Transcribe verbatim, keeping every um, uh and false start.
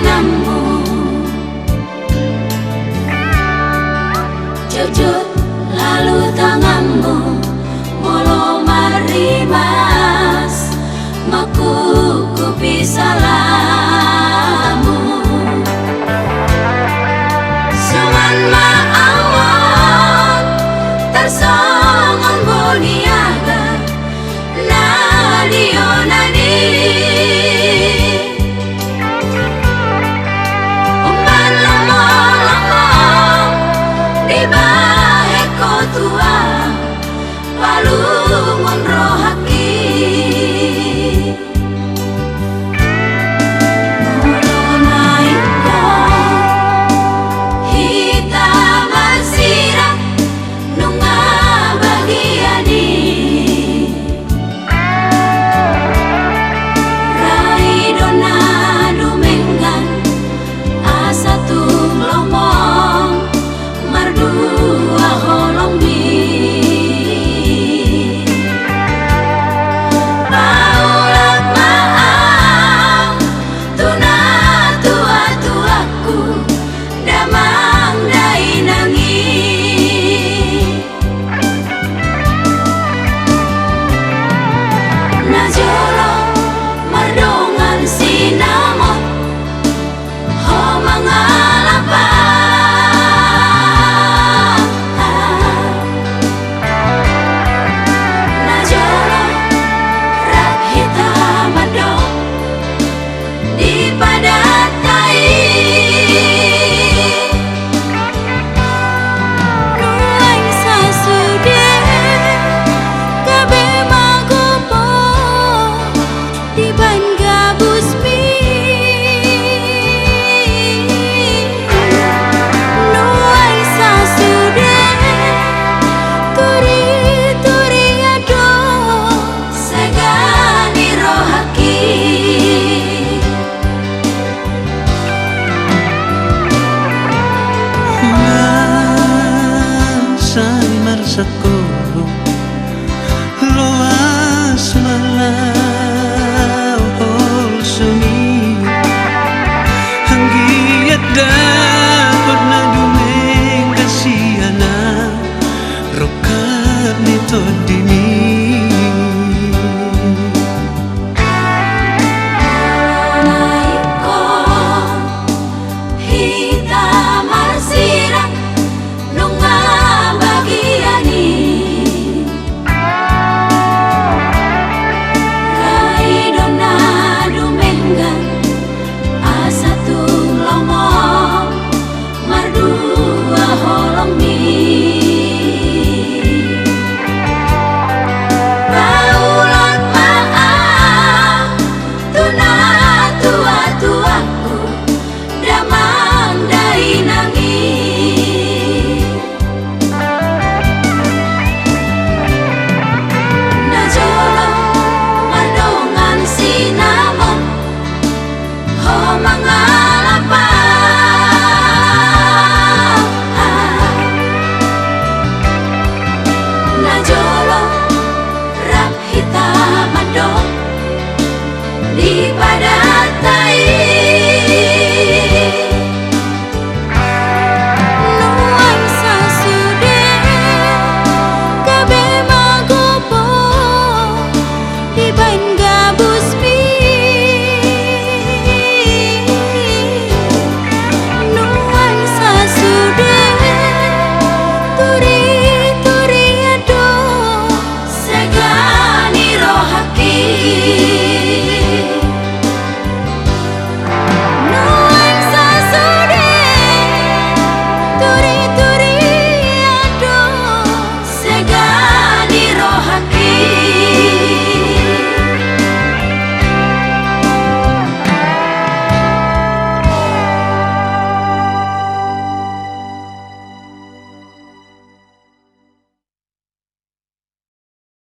tanganmu. Jotjot lalu tanganmu, molo marrimas mangkukupi salamu. Songon ma au on, tarsongon Boniaga na lio nai. Umbahen lomo-lomo dibahen ho tulang, palungun rohangki. Molo naeng hita marsirang, nunga bagian i. Rai do na dumenggan, asa tung lomo mardua holong i. Paulak ma au tu natua-tuaku, damang dainang i. Najolo mardongan sinamot, ho mangalap. Najolo rap hita mandok di padanta i. Nuaeng sasude gabe magopo dibahen gabusmi. Nuaeng sasude turi-turian do sagan ni rohangki. Sai marsangko